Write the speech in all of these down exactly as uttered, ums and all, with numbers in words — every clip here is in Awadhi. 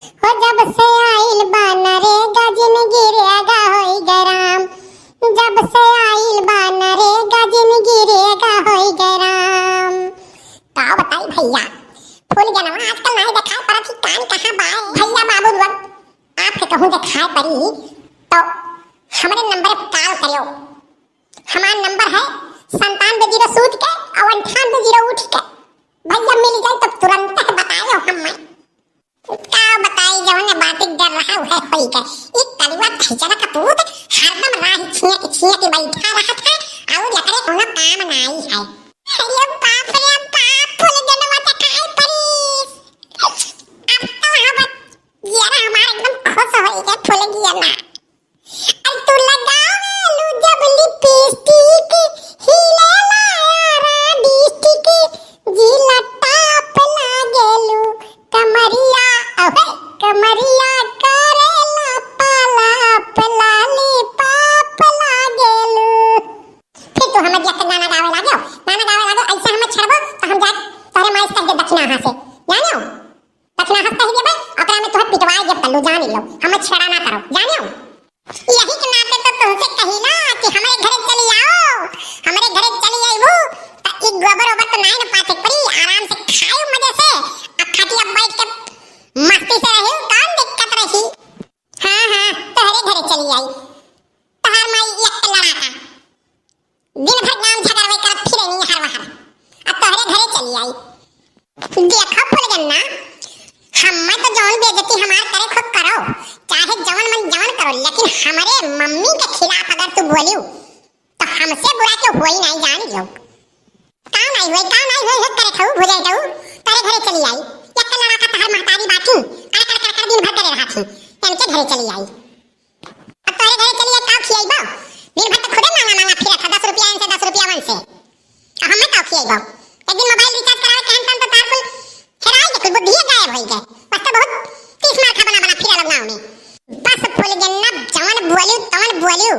हो जब से आइल बा नरेगा जिनगी रेगा होई गए राम, जब से आइल बा नरेगा जिनगी रेगा होई गए राम। का बताई भइया, फूलगेनवा आजकल नाहीं देखाई परत ही, कान कहाँ बाए। भइया बाबू लोग, आपके कहूँ देखाई परी तो हमरे नंबर पे कॉल करियो। हमार नंबर है संतानवे जीरो सूत के और अंठानवे जीरो उठ के। भइया मिल जाए तो तुरंत बतायो हम। का बताई, जवन बात डर रहा है होई के। ई कलुआ खिचड़ा का पूत हरदम राह छिया के छिया के बैठा रहत है और एकरे कोनो काम नाई है। अरे बाप रे बाप, फूलगेनवा देखाई परी। अब तो हम, जियरा हमार एकदम खुश होई के फूलगेनवा। अब तू लगावेलू जब लिपस्टिक, हिलेला यारा डिस्ट्रिक्ट, जिला टॉप लागेलू, कमरिया, अबे, कमरिया करेला पालाप, लॉलीपॉप लागेलू। फिर तू हमें देख के गाना गावे लागो, गाना गावे लागो, ऐसे हमें छेड़बो तो हम जाए तोहरे माइस कर दे दक्षिणा हाथ से, जानो? दक्षिणा हाथ कही देबे, ओकरा में तोहे पिटवाए देब कल्लू, जान लियो, हमें छेड़ा ना करो, जानो? यही के नाते तो तुमसे कही ना कि हमरे घरे चली आओ, हमरे घरे चली आईबू, त ई गोबर ओबर तो नाई न पाथे पड़ी, आराम से खायू मजे से, आ खटिया बैठ के मस्ती से रही, कौन दिक्कत रही? हाँ, हाँ, तोहरे घरे चली आई, तोहार माई एक लड़ाका, दिन भर गाँव झगड़वे करत फिरे नहीं हर वहर, अब तोहरे घरे चली आई। देखो फुलगेनवा, हमें तो जौन बेइज्जती हमार करे खूब करो, चाहे जौन मन जौन करो, लेकिन हमरे मम्मी के खिलाफ अगर तू बोलियो, तो हमसे बुरा के होई नहीं, जान लियो। का नहीं होई, का नहीं होई, होत करे खाऊ, भुजाई खाऊ, तोहरे घरे चली आई। एक लड़ाका तोहार महतारी बाटी, कड़, कड़, कड़, कड़ दिन भर करे रहत ही, इनके घरे चली आई। अब तोहरे घरे चली आई, का खियाई बा? दिन भर तो खुदे मांगा, मांगा फिरत है, दस रुपया इनसे, दस रुपया वन से। अब हमें का खियाई बा? एक दिन मोबाइल रिचार्ज करावे कहन तन तो तार कुल हेराई के कुल बुद्धिये गायब होई गए। बस तो बहुत तीस मार खा बना, बना फिरा लोग गाँव में। बस फुलगेनवा, जवन बोलियो, तवन बोलियो।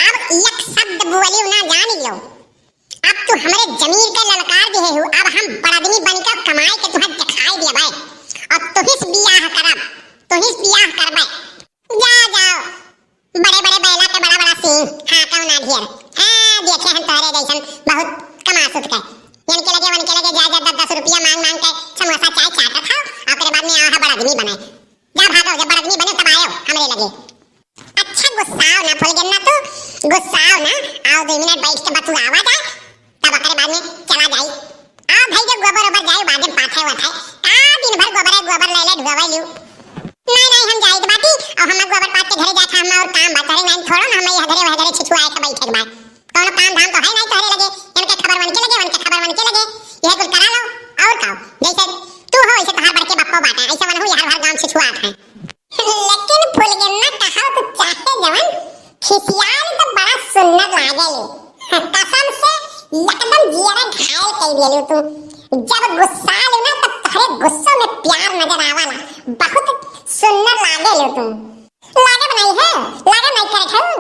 अब एक शब्द बोलियो ना, जान लियो। अब तू हमरे जमीर के ललकार दिहे हो, अब हम बड़ आदमी बन के कमाए के तुहें दिखाई दिया भाई। अब तुहिस बियाह करब, तुहिस बियाह करबे। जा, जाओ, बड़े बड़े बैला के बड़ा बड़ा सींग, हाँ, कौन आ ढेर। हाँ, देखे हम तोहरे जैसन बहुत कमा सुत के। इनके लगे, उनके लगे जा, जा, दस दस रुपया मांग मांग के समोसा चाय चाटत हो, ओकरे बाद में आवा है बड़ आदमी बने। जा भागो, जब बड़ आदमी बने तब आयो हमरे लगे। अच्छा गुस्साओ ना फुलगेनवा तू, गुस्साओ ना, आओ दो मिनट बैठ के बतुआवा जाए, तब ओकरे बाद में चला जाई। आओ भाई, जब गोबर ओबर जाए, बाद में पाथे वथे, का दिन भर गोबर है, गोबर ले ले ढुआवे लियो। नहीं, नहीं, हम जाइत बाटी, और हम गोबर पाथ के घरे जात, हम और काम बा, तोहरे नाम थोड़ो ना, हम यह घरे वह घरे छिछुआए के बैठे के बा। कौनो काम धाम तो है नहीं तोहरे लगे, इनके खबर वन के लगे, उनके खबर वन के लगे, यह कुल करा लो, और का? जैसे तू हो, वैसे तोहार बड़के बप्पो बाटे, ऐसे वनहु यार भर गांव छिछुआत है। लेकिन फुलगेनवा कहा तो चाहे जवन, खिसियाल तो बड़ा सुन्नर लागेले। कसम से एकदम जियरा घायल कर देलू तू। जब गुस्सालू ना तब तोहरे गुस्सो में प्यार नजर आवाला। बहुत सुन्नर लागेलू तू। लागत नहीं है, लागत नहीं करे खाऊ।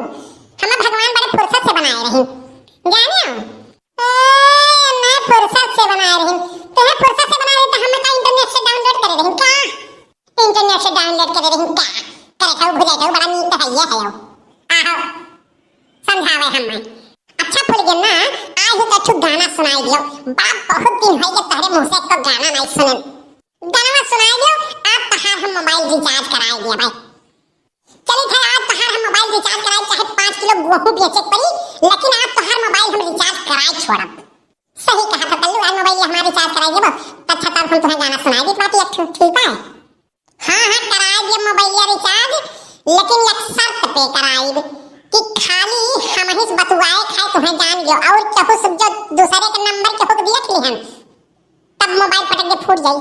हमें भगवान बड़े फुर्सत से बनाए रही। जाने हो? ए, मैं फुर्सत से बनाए रही। तुम्हें फुर्सत से बनाए रही तो हमें का इंटरनेट से डाउनलोड करे रही का? इंटरनेट से डाउनलोड करे रही का? करे खाऊ भुजाई खाऊ बड़ा नीक तो है ये है। आहो, समझावे हमें। अच्छा फुलगेनवा, आज ही तो अच्छू गाना सुनाई दियो। बड़ा बहुत दिन है ये तोहरे मुंह से को गाना नहीं सुनन। गाना सुनाई दियो, आप तहार हम मोबाइल रिचार्ज कराए दिया भाई। चली था, आज तहार हम मोबाइल रिचार्ज कराए, चाहे पाँच किलो गेहूं बेचे पड़ी, लेकिन आज तहार मोबाइल हम रिचार्ज कराए छोड़ब। सही कहा था कल्लू, आज मोबाइल हमारा रिचार्ज कराए देबो। अच्छा, तब हम तुम्हें गाना सुनाई देत बाटी एक ठो, ठीक है? हाँ, हाँ, कराए दिए मोबाइलिया रिचार्ज, लेकिन एक शर्त पे कराइब कि खाली हम ही से बतुआए खाए तुम्हें जान दियो, और केहू से जो दूसरे के नंबर केहू के दिए लिहन, तब मोबाइल पटक के फूट जाई।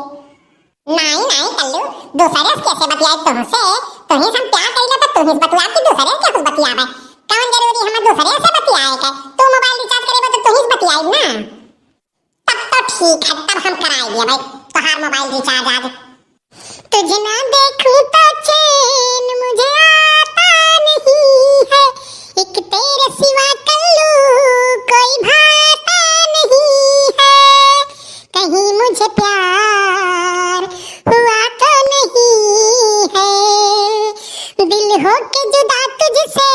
नहीं, नहीं, कल्लू, दूसरे से कैसे बतियाए तुमसे? तुहीं से हम प्यार करीले तो तुहीं से बतुआब कि दूसरे से केहू से बतियाबे? कौन जरूरी हम दूसरे से बतियाए के? तू मोबाइल रिचार्ज करेबे तो तुहीं से बतियाई ना। तब तो ठीक है, तब हम कराए दिए भाई तोहार मोबाइल रिचार्ज आज। तुझे ना देखूं तो चैन मुझे आता नहीं है, एक तेरे सिवा कल्लू कोई भाता नहीं है, कहीं मुझे प्यार हुआ तो नहीं दिल होके जुदा तुझसे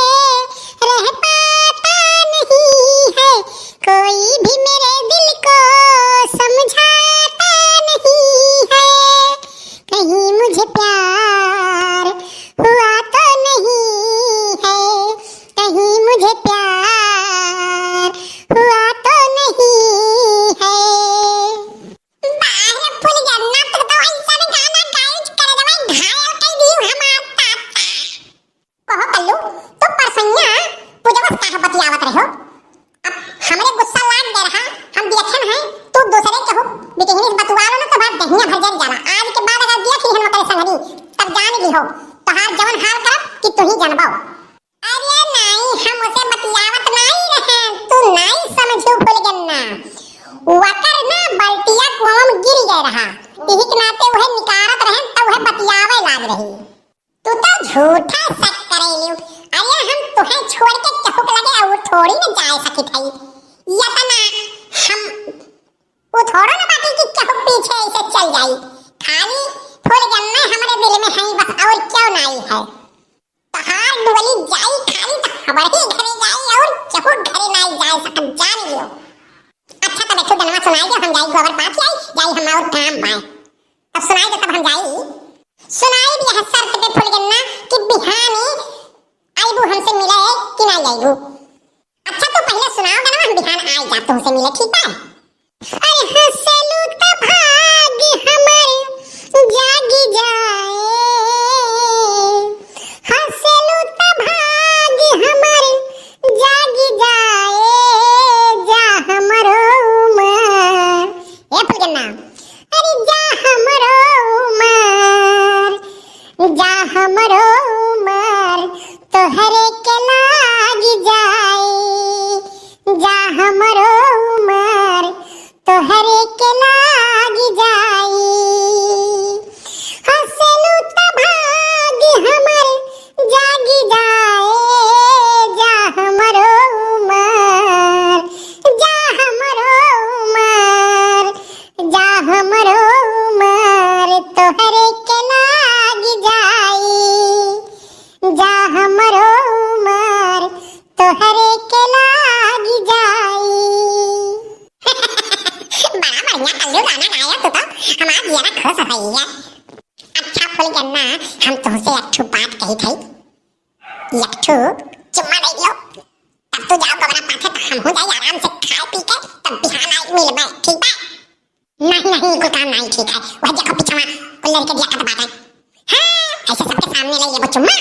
रह पाता नहीं है, कोई भी मेरे दिल को समझाता नहीं है। कहीं मुझे प्यार हुआ तो नहीं है, कहीं मुझे प्यार हुआ तो नहीं है। बाहर फूल गन्ना, तू तो ऐसन गाना गाइज कर देवे, घायल कर दी हमार ताता। कहो कल्लू, तू परसैया पूजवा से काहे बतियावत रहो? अब हमरे गुस्सा लाग गए रहा, हम देखन है, तू दूसरे केहू बिटिहनी से बतुआ लो ना, तो बात दहिया भर जल जाला। आज के बाद अगर देख लिहन ओकरे संगनी, तब जान लिहो, तोहार जवन हाल करब कि तू ही जानबो। अरे नाई, हम ओसे बतियावत नाई रहे, तू नाई समझू फूल गन्ना। वकर ना बल्टिया कुआं में गिर गए रहा, इही के नाते उहे निकारत रहे, तब उहे बतियावे लाग रही। तू तो झूठा शक करेलू। अरे हम तुहे छोड़ के केहू के लगे और थोड़ी न जाए सकित हई। यतना हम वो थोड़ो न बाटी कि केहू पीछे ऐसे चल जाई। खाली फूल गन्ना हमरे दिल में है बस, और क्यों नाई है। तहार डुअली जाई खाली तो हमरे ही घरे जाई और केहू घरे नाई जाए सकत, जान लियो। अच्छा, तब एक ठो गनवा सुनाई दे, हम जाई गोबर पाथी आई, जाई हम और काम बाय। तब सुनाई दे, तब हम जाई। सुनाई दे यह शर्त पे फूल गन्ना कि बिहानी आईबू हमसे मिले कि ना आईबू। अच्छा, तू पहले सुनाओ गनवा, हम बिहान आई जा तुमसे मिले, ठीक बा? अरे हंसलू त भाग हमर जागी जाए, हंसलू त भाग हमर जागी जाए, जा हमरो उमर। ए फुलगन्ना, अरे जा हमरो उमर, जा हमरो उमर, तोहरे के लाग जाए, जा हमरो उमर, तोहरे के लाग जाई। हंसलू त भाग हमर जागी जाए, जा हमरो उमर, जा हमरो उमर, जा हमरो उमर, तोहरे के लाग जाई, जा हमरो उमर, तोहरे के लाग जाई। बड़ा बढ़िया कल्लू गाना गाया तू तो, हमार जियरा खुश हो गई है। अच्छा फुलगन्ना, हम तुमसे एक ठो बात कही थी, एक ठो चुम्मा दे दियो, तब तू जाओ गोबरा पाथे, तो हम हो जाए आराम से खाए पी के, तब बिहान आई मिलबे, ठीक बा? नहीं नहीं, कुल काम नहीं ठीक है, वह देखो पीछवा कुल लड़के दिया कत बाटे। हाँ, ऐसे सबके सामने ले लेबो चुम्मा।